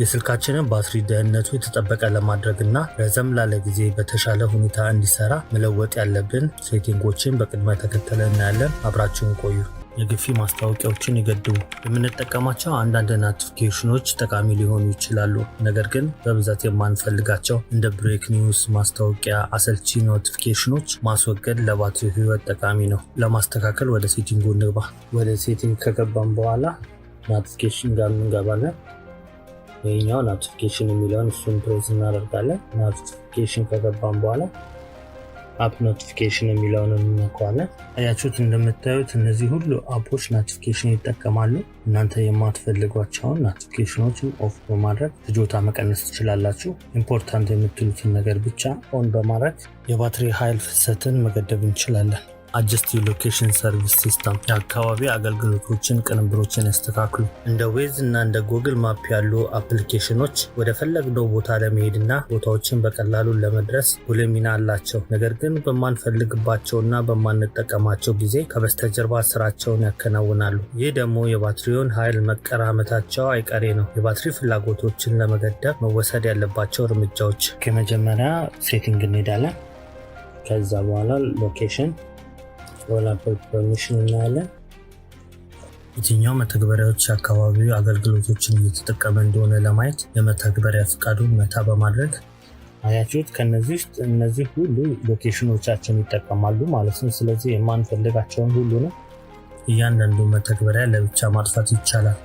የስልካችንን ባትሪ ደህንነቱ የተጠበቀ ለማድረግ እና ረዘም ላለ ጊዜ በተሻለ ሁኔታ እንዲሰራ መለወጥ ያለብን setting ኦችን በቅድመ ተከተል እናያለን። አብራችሁን ቆዩ። የግፊ ማስታወቂያዎችን ይገድቡ። የምንጠቀማቸው አንዳንድ notification ኖች ጠቃሚ ሊሆኑ ይችላሉ። ነገር ግን በብዛት የማንፈልጋቸው እንደ break news ማስታወቂያ፣ አሰልቺ notification ኖች ማስወገድ ለባትሪ ህይወት ጠቃሚ ነው። ለማስተካከል ወደ setting ኡ እንግባ። ወደ setting ከገባን በኋላ notification ጋር እንገባለን። ይህኛው notification የሚለውን እሱን ፕሬስ እናደርጋለን። Notification ከገባን በኋላ app notification የሚለውን እንነካዋለን። አያችሁት? እንደምታዩት እነዚህ ሁሉ app ኦች notification ይጠቀማሉ። እናንተ የማትፈልጓቸውን notification ኖችን off በማድረግ ፍጆታ መቀነስ ትችላላችሁ። Important የምትሉትን ነገር ብቻ on በማድረግ የባትሪ ኃይል ፍሰትን መገደብ እንችላለን። Adjust location service system፣ የአካባቢ አገልግሎቶችን ቅንብሮችን ያስተካክሉ። እንደ Waze እና እንደ Google Map ያሉ application ኖች ወደ ፈለግነው ቦታ ለመሄድ እና ቦታዎችን በቀላሉ ለመድረስ ጉልህ ሚና አላቸው። ነገር ግን በማንፈልግባቸውና በማንጠቀማቸው ጊዜ ከበስተጀርባ ስራቸውን ያከናውናሉ። ይህ ደግሞ የባትሪውን ኃይል መቀራመታቸው አይቀሬ ነው። የባትሪ ፍላጎቶችን ለመገደብ መወሰድ ያለባቸው እርምጃዎች፣ ከመጀመሪያ setting እንሄዳለን። ከዛ በኋላ location፣ all app permission እናያለን። የትኛው መተግበሪያዎች የአካባቢው አገልግሎቶችን እየተጠቀመ እንደሆነ ለማየት የመተግበሪያ ፍቃዱን መታ በማድረግ፣ አያችሁት? ከነዚህ ውስጥ እነዚህ ሁሉ location ኖቻችን ይጠቀማሉ ማለት ነው። ስለዚህ የማንፈልጋቸውን ሁሉንም እያንዳንዱ መተግበሪያ ለብቻ ማጥፋት ይቻላል።